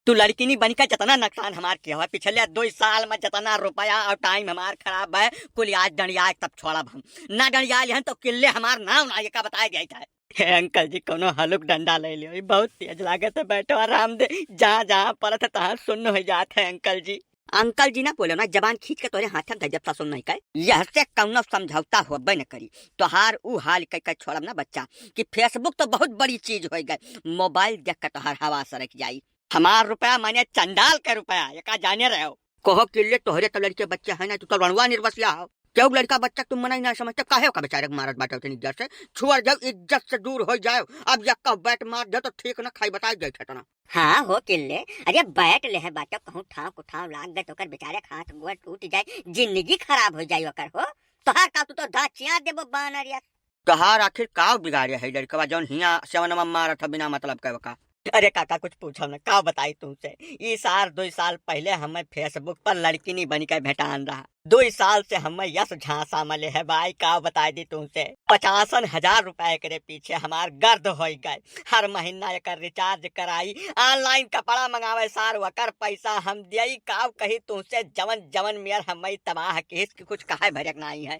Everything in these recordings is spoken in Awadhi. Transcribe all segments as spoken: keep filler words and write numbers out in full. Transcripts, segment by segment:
तू लड़किनी बनिके जतना नुकसान हमार किया हुआ, पिछले दुइ साल में जतना रुपया और टाइम हमार खराब है, कुल आज डंडिया तब छोड़ब हम। ना डंडिया लिहन तो किल्ले हमार नाव ना, ये का बताए दिया था। हे अंकल जी, कोनो हलुक डंडा ले लियो, ई बहुत तेज लागत है, बैठो आराम दे। जहाँ जहाँ पड़त है तहाँ सुन्न हो जात है अंकल जी। अंकल जी ना बोलो ना, जबान खींच के तोरे हाथ में दे जब सासुन नहीं कहे। यह से कौनो समझौता होबे न करी। तोहार ऊ हाल कह के छोड़ब ना बच्चा, कि Facebook तो बहुत बड़ी चीज हो गए, मोबाइल देख के तोहार हवा सरक जाई। हमार रुपया माने चंडाल के रुपया, ये का जाने रहे हो? कहो किल्ले तोहरे तो लड़के बच्चे हैं ना, तू तो रणवा निर्बसिया हो। क्यों लड़का बच्चा तुम मना ही ना समझते, काहे का बेचारे के मारत बाटे उतनी इज्जत से? छोड़ जाओ, इज्जत से दूर हो जाओ। अब यक्का बैट मार दे तो ठीक ना खाई बताई जाए ठेठना। हाँ हो किल्ले, अरे बैट ले है बाटे, कहूँ ठाव को ठाव लाग गए तो ओकर बेचारे के हाथ गोड़ टूट जाए, जिंदगी खराब हो जाए ओकर हो। तोहार का तू तो धाचिया देबो बानर यार। तोहार आखिर का बिगाड़े है लड़कवा जौन हिया सेवनवा मारत है बिना मतलब के का? अरे काका कुछ पूछो न, का बताई तुमसे। ई सार दुइ साल पहले हमें Facebook पर लड़किनी बन के भेटान रहा। दुइ साल से हमें यस झांसा में ले है भाई, का बताई दी तुमसे। पचासन हजार रुपए एकरे पीछे हमार गर्द होई गए। हर महीना एकर रिचार्ज कराई, ऑनलाइन कपड़ा मंगावे सार, ओकर पैसा हम दियई। का कही तुमसे, जवन जवन मेर हमें तबाह किहिस कि कुछ कहे भरक नाई है।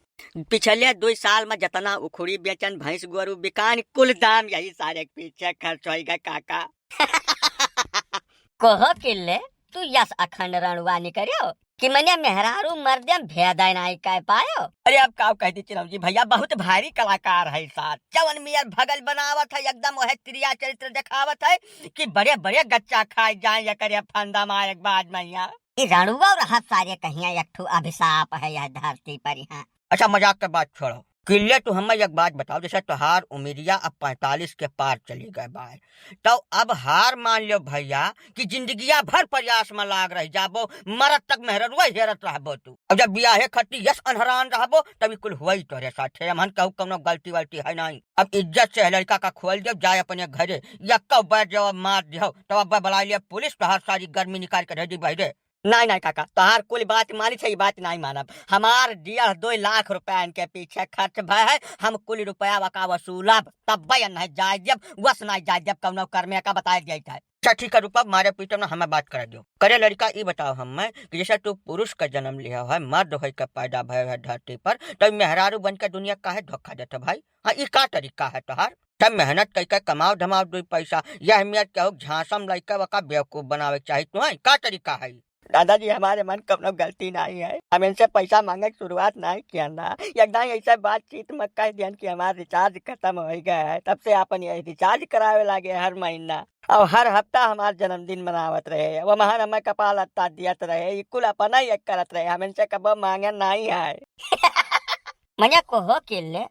पिछले दुइ साल में जतना उखुड़ी बेचन, भैंस गोरू बिकान, कुल दाम यही सारे के पीछे खर्च होई गए काका। कहो किल्ले, तू यस अखंड रणुआ निकर्यो कि मने मेहरारू मर्दे में भेद नाई कह पायो। अरे अब का कह दी चिरौंजी भैया, बहुत भारी कलाकार है सार। जवन मियर भगल बनावत है, एकदम वह त्रिया चरित्र दिखावत है कि बड़े बड़े गच्चा खाए जाए, ये करे फंदा मार एक बाज मैया। ई रणुआ और हत सारे कहिया एक ठो अभिशाप है यह धरती पर यहाँ। अच्छा, मजाक के बात छोड़ो। किल्ले, तू हमें एक बात बताओ, जैसे तोहार उमिरिया अब पैंतालीस के पार चली गए बाय, तो अब हार मान लो भैया कि जिंदगिया भर प्रयास में लाग रह जाबो, मरत तक मेहररुआ हेरत रहबो तू। अब जब बियाहे खती यस अनहरान रहबो, तब ई कुल हुई तोहरे साथे। हमहन कहू कौनो गलती वलती है नहीं। अब इज्जत से है लड़का का खोल दो, जाए अपने घरे, यक्का बैठ जाओ, मार दियो, तब अब बुला लिया पुलिस, तोहार सारी गर्मी निकाल के दे दी बहरे। नाई, नाई काका, तोहार कुल बात मानी छै, ई बात नाई मानब। हमार डेढ़ दो लाख रुपया इनके पीछे खर्च भय है, हम कुल रुपया वका वसूलब, तब भाई नहीं जाए देब, वस नहीं जाए देब, कौनो कर्मे का बताए दिया है। अच्छा ठीक है, रुपा मारे पीटे ना, हमें बात कर दो। करे लड़का, ई बताओ हमें कि जैसे तू पुरुष का जन्म लिया है, मर्द होई के पैदा भय है धरती पर, तो मेहरारू बन के दुनिया काहे धोखा देते भाई? हाँ, ई का तरीका है तोहार? तब मेहनत कई के कमाओ धमाओ दुई पैसा, यह मेर केहू झांसा में लइके वका बेवकूफ बनावे के चाही तुहैं, का तरीका है? दादाजी, हमारे मन कौनो गलती नहीं है, हम इनसे पैसा मांगे के शुरुआत नहीं किया ना, एकदम ऐसे बातचीत में कह दियन कि हमार रिचार्ज खत्म हो गया है, तब से अपन ये रिचार्ज करावे लागे हर महीना, और हर हफ्ता हमार जन्मदिन मनावत रहे, वो महान हमें कपाल अत्ता दियत रहे, ई कुल अपना ही एक करत रहे, हम इनसे कबो मांगे नहीं है। मने कहो किल्ले,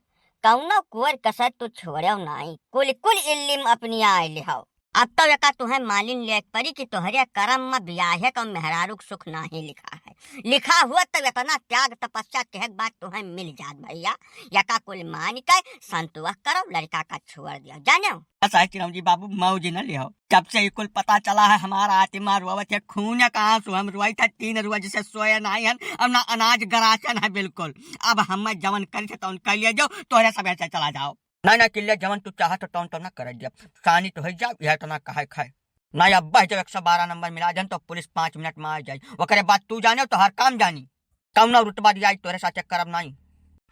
कौनो कोर कसर तू छोड़ेव नाई, कुल कुल इल्लिम अपनी आए लिहाओ। अब तो एका तुहें मालिन लेक परी कि तोहरे करम में बियाहे का मेहरारू के सुख नाही लिखा है। लिखा हुआ तो इतना त्याग तपस्या कहक बात तुहें मिल जात भैया। एका कुल मान के संतोष करो, लड़का का छोड़ दिया, जाने? बस है चिरौंजी बाबू, मौज न लिहो। जब से ई कुल पता चला है, हमारा आत्मा रोवत है, खून का आंसू हम रोई था, तीन रोज से सोए नहीं हन, अब ना अनाज गरासन है बिल्कुल। अब हम जवन करी थे तवन कर लिया जाओ, तोहरे सब ऐसे चला जाओ। ना, ना, किल्ले जवन तू चाहत हो तवन तो ना कर दिया। सानी तो है जाओ, यह तो ना कहे खाए। ना, अब बह जाओ, एक सौ बारह नंबर मिला जन तो पुलिस पाँच मिनट में आ जाए। ओकरे बाद तू जाने, तोहार काम जानी। कौनो रुतबा दिया तोरे साथे करब नाई।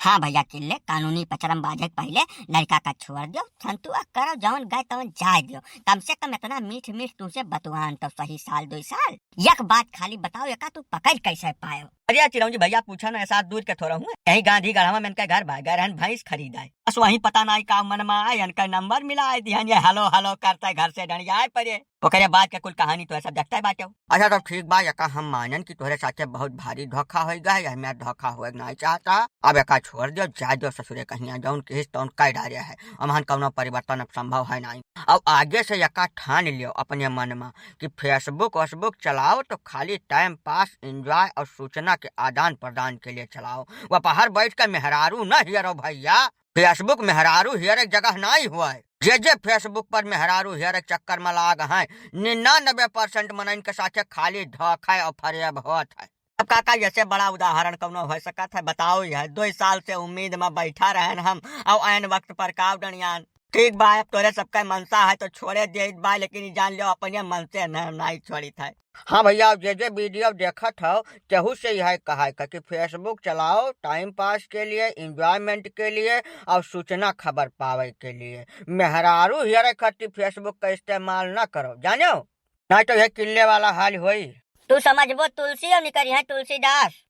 हाँ भैया किल्ले, कानूनी पचरम बाजे के पहले लड़का का छोड़ दियो, संतुआ करो, जवन गए तवन जाए दियो। कम से कम इतना मीठ मीठ तुमसे बतुआन तो सही, साल दुई साल। एक बात खाली बताओ, एका तू पकड़ कैसे पायो? अरे चिरौंजी भैया, पूछा ना, ऐसा दूर के थोड़ा हूँ, यही गांधी गढ़वा में इनका घर भाग गए रहन भैंस खरीदाए। बस वही पता नाई का मन में आए, इनका नंबर मिला आए दिहन, ये हेलो हेलो करते घर से डंडियाए पड़े। ओकरे बाद के कुल कहानी तो सब देखते बाटे। अच्छा, तब ठीक बा, एका हम मानन कि तोहरे साथे बहुत भारी धोखा होई गए, यह मेर धोखा होए के नाई चाहता। अब एका छोड़ दियो, जाए दियो ससुरे कहिया, जौन किहिस तौन कह डारे है। हमहन कौनो परिवर्तन अब संभव है नाई। अब आगे से एका ठान लियो अपने मन में कि Facebook वसबुक चलाओ तो खाली टाइम पास, एंजॉय और सूचना के आदान प्रदान के लिए चलाओ। वह बाहर बैठ के मेहरारू न हियरो भैया। Facebook मेहरारू हियर एक जगह नाई हुआ है। जे जे Facebook पर मेहरारू हियर एक चक्कर में लाग हैं, निन्यानबे परसेंट मनइन के साथे खाली धोखा और फरेब होत है। अब काका, जैसे बड़ा उदाहरण कौनो हो सकत है, बताओ, यह दो साल से उम्मीद में बैठा रहन हम, और ऐन वक्त पर काव डणियान। ठीक बा, अब तोरे सबका मनसा है तो छोड़े देइत बा, लेकिन ई जान लो अपने मन से न, नाहीं छोड़ित है। हाँ भइया, अब जे जे video देखत हौ, केहू से यह कहाय का कि Facebook चलाओ time pass के लिए, enjoyment के लिए और सूचना खबर पावे के लिए। मेहरारू हियरे खातिर Facebook का इस्तेमाल ना करो, जानो? नाहीं तो यह किल्ले वाला हाल होई। तू समझबो तुलसी और निकरी है तुलसीदास।